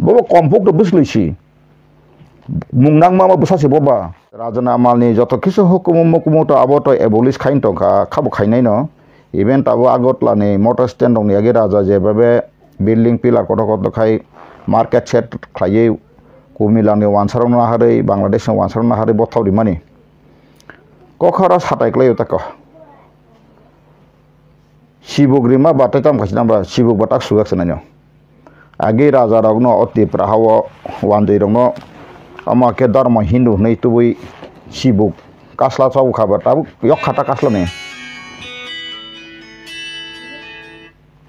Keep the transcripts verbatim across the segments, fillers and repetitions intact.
Bobo kompok to bwslwi si. Mung nangma ma bwsa si boba. Rajana amal ni joto kisu hukumu mukumu to abo to abolish khain tongkha, khabo khainai no. Even tabo Agartala ni motor stand rok ni age raja je babe building pillar kotor kotor khai market shed khlaiwi Kumila ni wansa rok no naharwi Bangladesh ni wansa rok no naharwi bothau rimani. Kokharo satai klai o tako. Sibuk rima ba tei tam kaisa nang ba sibuk ba tak sugak se naino. Agi raja rok no o Tipra ha o wandwi rok no omo khe dharma Hindu hwnwi tubui sibuk kasla chabu kha ba tabuk yok khata kasla ni.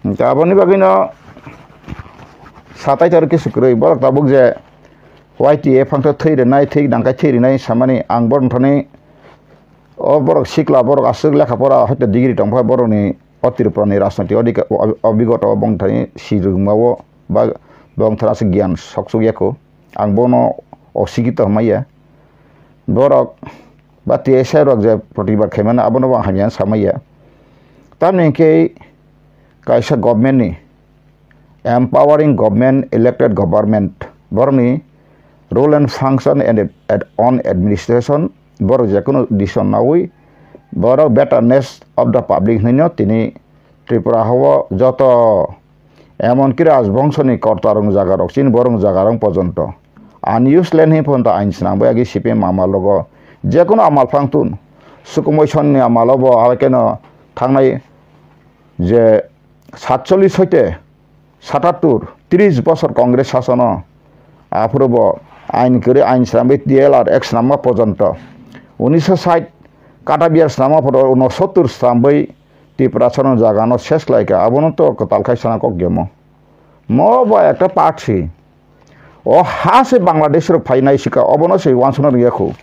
Hingke aboni bagwi no satai tor kisu kwrwi borok tabuk je Y T A phang khe thwi rwnai thwi nang khe thwi rwnai samani ang borok thani o borok sikla borok aswk lekha pora hoite degree tong phai borok ni o Tripura ni rajnoitik odhika-, o-, obigoto bongthani sirwngma o ba bongthara se giyan sok sok yako ang bono osikito hwnmaya borok ba T S I rok je protibad khaimani abono bo ang hamya samaya tamni hwnkhe kaisa government ni empowering government, elected government, borokni rule and function and ad-, own administration, borok jekunu decision naui, borok betterness of the public hwnwi no tini Tripura hao joto, emonki rajbongso ni korta rok jaga rok chini borok jaga rok pojonto unused land hwnwi phonta ain swnam bai agi C P M amal rogo jekunu amal phang tun, sukumoi son ni amal o bo abai keno thangnai je satchollis hoite satattur, tris bosor Congress sasono, aphuru bo ain kwrwi ain swnamwi T L R Act swnamma pojonto. Unisho sait kata biyar swnamma podo unosottur swnamwi Tiprasano jagano ses khlaikha, abono to kwtal khai sana kok yamo. Mo bo ekta party. O ha se Bangladesh rok phainai sika, obono se uansukna rwya khu.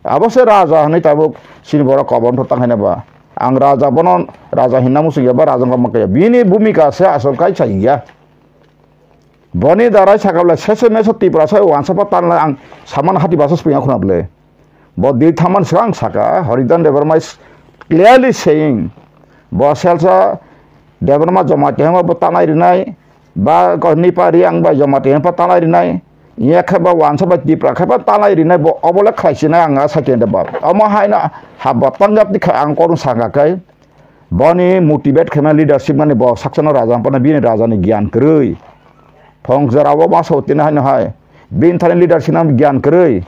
Abo se raja hwnwi tabuk chini borok kobor wngthok tang haina ba. Ang raja bono raja hinna muchung ya ba raja wngkha munkha ya. Bini bhumika se asol kai chai ya. Boni darai sakha bwle sese meso Tiprasa uansukma tanla ang saman hati basa swpinga khuna bwle. Bo dil thaman swkang saka, Haridan Debbarma is clearly saying, bo selsa Debbarma Jamatia hwnba bo tanai rinai, ba ko Nipa Riang bai Jamatia hwnba tanai rinai, iya khe ba wansa bai Tipra khe ba tanai rinai, bo obo le khlai sinai ang a sake de ba. Omo haino ha bo tangjak tikha ang korung saka kai, boni motivate khe mani leadership mani bo saksa no raja pano bini raja ni giyan kwrwi. Phong jora o masa tini haino hai. Bini thani leadership nam giyan kwrwi.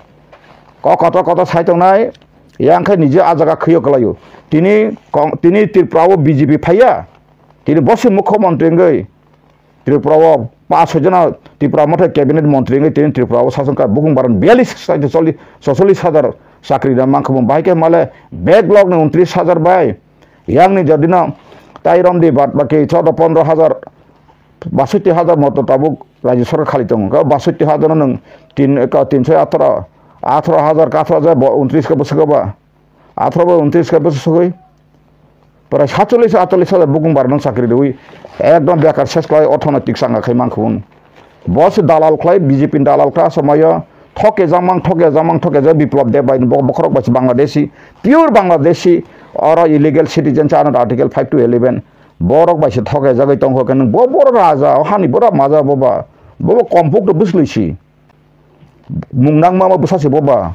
Kok kotor kotor sai tongnai. Yang khe nije a jaga khwio kwlaio. Tini kong-, tini Tripura o B J P phaiya. Tini bosi mukhyamantri wngwi. Tripura o pas soi jona Tripura mothe cabinet montri wngwi tini Tripura o sason kha bukung baran biyalish sai chollish, socholish hajar chakri da mankha bung. Bahai khe male backlog ni untris hajar bai. Yang ni jodi no tai romdi bad baki chodo pondro hajar basoi twi hajar moto tabuk rajyo sorkar khali tongo. Kha basoi twi hajar no nwng tin, ka tinsho atharo, atharo hajar ka atharo hajar bo untris ka bwswk ba. Atharo bo untris ka bwswk sogwi. Prai satchollis atchollis hajar bukung bar nang chakri riwi. Ekdom bekar ses khlai orthonoitik changa khai mankha un. Bo se dalal khlai B J P ni dalal khlai asomai o. Thoke jamang, thoke jamang, thoke ja Biplab Deb bai bo-, bokhorok bai se Bangladeshi. Pure Bangladeshi. Oro illegal citizen cha anat article five to eleven. Borok bai se thoke jagwi tongkho khe nwng bo borok raja, o hani borok maja bo ba. Bo bo kompok to bwslwi si. Mung nangma ma bwsa se bo ba.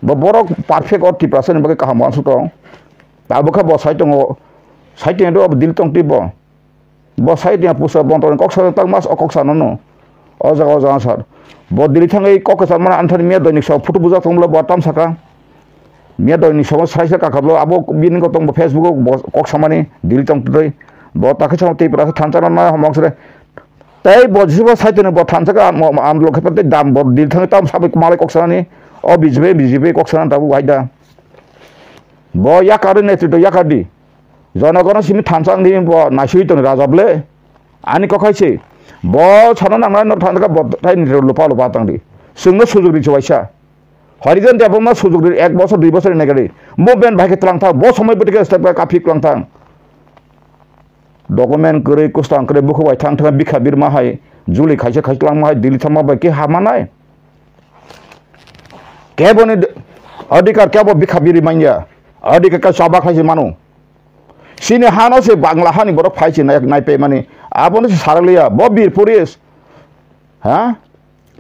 Bo borok perfect o Tiprasa ni bagwi kaham uansuk tong. Abo khe bo sai tongo. Sai tongdo abo dil tong twi bo. Bo sai tongya pusa bontor ni kok sa tak mas o kok sa nono. O jaga o jaga sar. Bo dili thangwi kok kwchar mana anthani miya doinik sa photo bujak tongmolo bo tam saka. Miya doinik sa sai sa kakablo abo bini kok tong bo Facebook o bo kok samani dili tong twi. Bo takhe sa tei pura thansa na homok sre. Tei bo jisibo sai tongni bo thansa ka mo am lo khepa tei dam bo dili thangwi tam sabai malai kok sanani. O B J P B J P kok sanan tabu hai da. Bo yakar netrito yakar di. Jonogono simi thansa wngdi bo naisui tongni raja ble. Ani kokhai se. Bo sana nangnai no thansa ka bo tai ni lupa lupa tangdi. Sungno sujug ri chuaisa. Harijan Debbarma sujug ri ek bosor dui bosor ni gari. Movement bai khe tlang thang. Bo somoi bwtike step ka kaphi tlang thang. Document kwrwi, kwsang kwrwi, bukhuk bai thang thang bikha birma hai, juli khaisa khaisa langma hai, dili thangma bai khe hamanai. Keboni d-, adhikar kebo bikha biri manya, adhikar ka chaba khaisi manu. Sini hano se Bangla hani borok phai se nai, nai pe mani, abono se saraliya, bo bir puri Ha?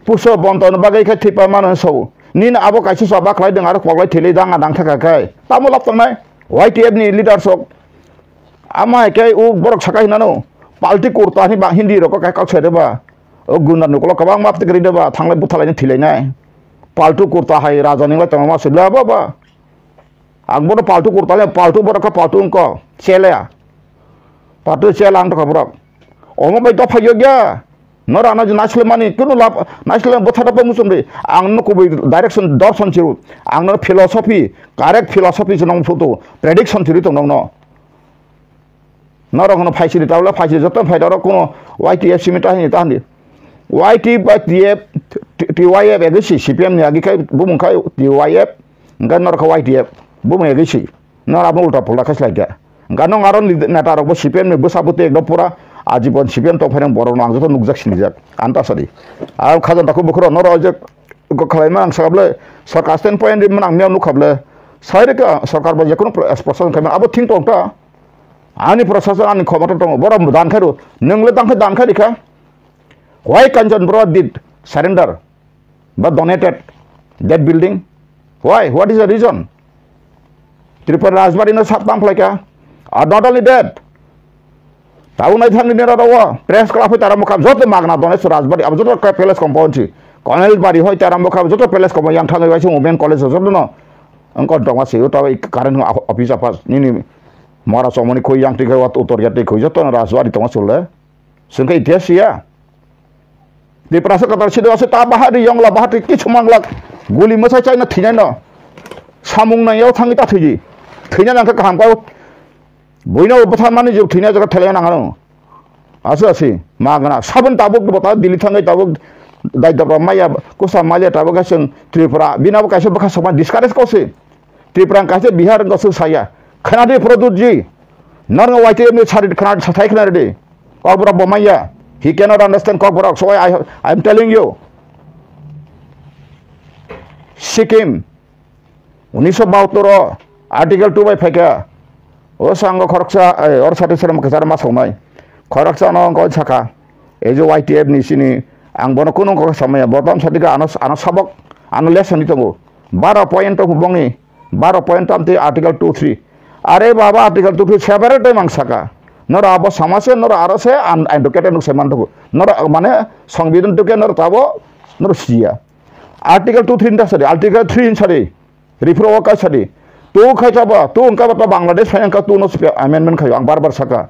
Puso bonto no bagwi khe thwipa mano so. Nini abo kaisa sa baklai dong aro koklai thwilai dang adang thaka khai. Tamo lab tongnai? Y T F ni leaders rok. Ama hai khe u borok sakai hinano. Palti kurta ni ba Hindi rok kai kok sai ba. O gundar nuklo kabang map tikri ba thanglai buthalai ni thwilainai. Paltu kurta hai raja ninglai tongma ma sibla ba ba. Ang bono paltu kurta le paltu borok khe paltu wngkha. Chele. Paltu chele ang tokha borok. Omo bai dopha yokya. Nora ano naisle mani kunu lab naisle botha dopha musum ri. Ang no kubui direction dorson chiru. Ang no philosophy, correct philosophy se nong photo. Prediction chiru tong nong no. Norok no phaisiri tabla phaisiri joto phai rok kuno Y T F simi tahini tahini. Y T ba T F, T Y F egi si C P M ni agi khai bumung khai T Y F. Engka norok Y T F bumung egi si. Nor abo ulta pulta khai slai kha. Engka nong aro neta rok bo C P M ni bwsa bwtwi ekdom pura ajibon C P M tong phairang borok no ang joto nukjak sinijak. Anta sadi. Ang khajan takhuk bukhuro norok je Go khlaima ang sakable, sarkar stand point ri manang miyang nukha ble. Sai reka sarkar bo jekono pro-, expression khaima abo thing tong ta. Ani prosason ani khobor tong boro dan khai ru. Nung le dan khai dan khai rikha. Why Kanchan Bro did surrender but donated that building? Why? What is the reason? Tripura Rajbari no sap tang phlai kha. Or not only that, tabuk nai thang nini roro press club hoi tara mokam joto magna donai su Rajbari abo joto ka palace compound si. Colonel Bari hoi tara mokam joto palace compound yang thang waisa women college joto no. Ang kon tongma si uta current office apa nini mora somoni khoi yang tiga wat utor ya tik khoi joto no Rajbari tongma sule. Sungke itihas ya. Tiprasa katar sido ase ta bahari yongla bahari kichu manglak guli masai chaina thinai no. Samung nang yau thangi ta thiji. Thina nang ka kaham kau. Buino botha mani juk thina jaga thele nang ano. Ase ase magana sabun tabuk bota dili thangai tabuk dai dabra maya kusa maya tabuk aseng Tripura bina bo kaisa bokha sama discourage kau se. Tripura kaisa Bihar wngkha swk saya. Khwnadi Pradyut ji. Norno Y T F ni sari khwnadi sathai khwnadi. Kokborok bo manya. He cannot understand Kokborok. So I, I am telling you. Sikkim. Unisho bahattor o Article two bai phaikha. O sango khoroksa, eh, or sati seram kwchar ma songnai. Khoroksa no wngkha saka. Ei je Y T F ni sini ang bono kunu kok samaya. Botam sadika ano, ano sabok, ano lesson ni tongo. Baro point of bongni. Baro point tamtwi Article two three. Are baba, Article two three separate time ang saka. Noro abo sama se, noro aro se, an, an dokete nuk se man tuku. Noro mane Songbidan tuke noro tabo, noro siya. Article two three hinta sari, Article three hin sari. Rifro o kai sari. Tu khai tabo, tu wngka ba Bangladesh phai wngka tu no amendment khayo, ang bar bar saka.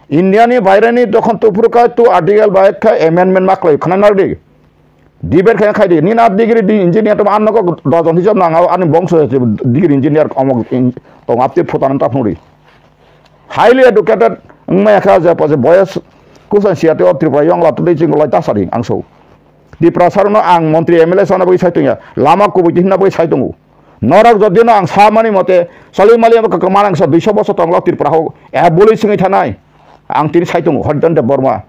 India ni baire ni dokhon tupuru kai tu Article bai khai amendment ma khlai khana nardi. Debate khe khai di, nini degree di engineer tong, ang nogo dojon hisab nang, ani bongso degree engineer omok in-, tong, apte photo nang ta phungri. Highly educated wngmaya kha je, je boyes kusan siyate o Tripura yong la tudei chingolai ta sari ang so. Tiprasa rokno ang montri M L A sana bagwi sai tongya, lama kubui hinna bagwi sai tongo. Norok jodi no ang sa mani mote, salui mali abo kwkma nang sa duiso bosor tonglo Tripura ho, abolish wngwi thanai. Ang tini sai tongo, Hardhan Debbarma.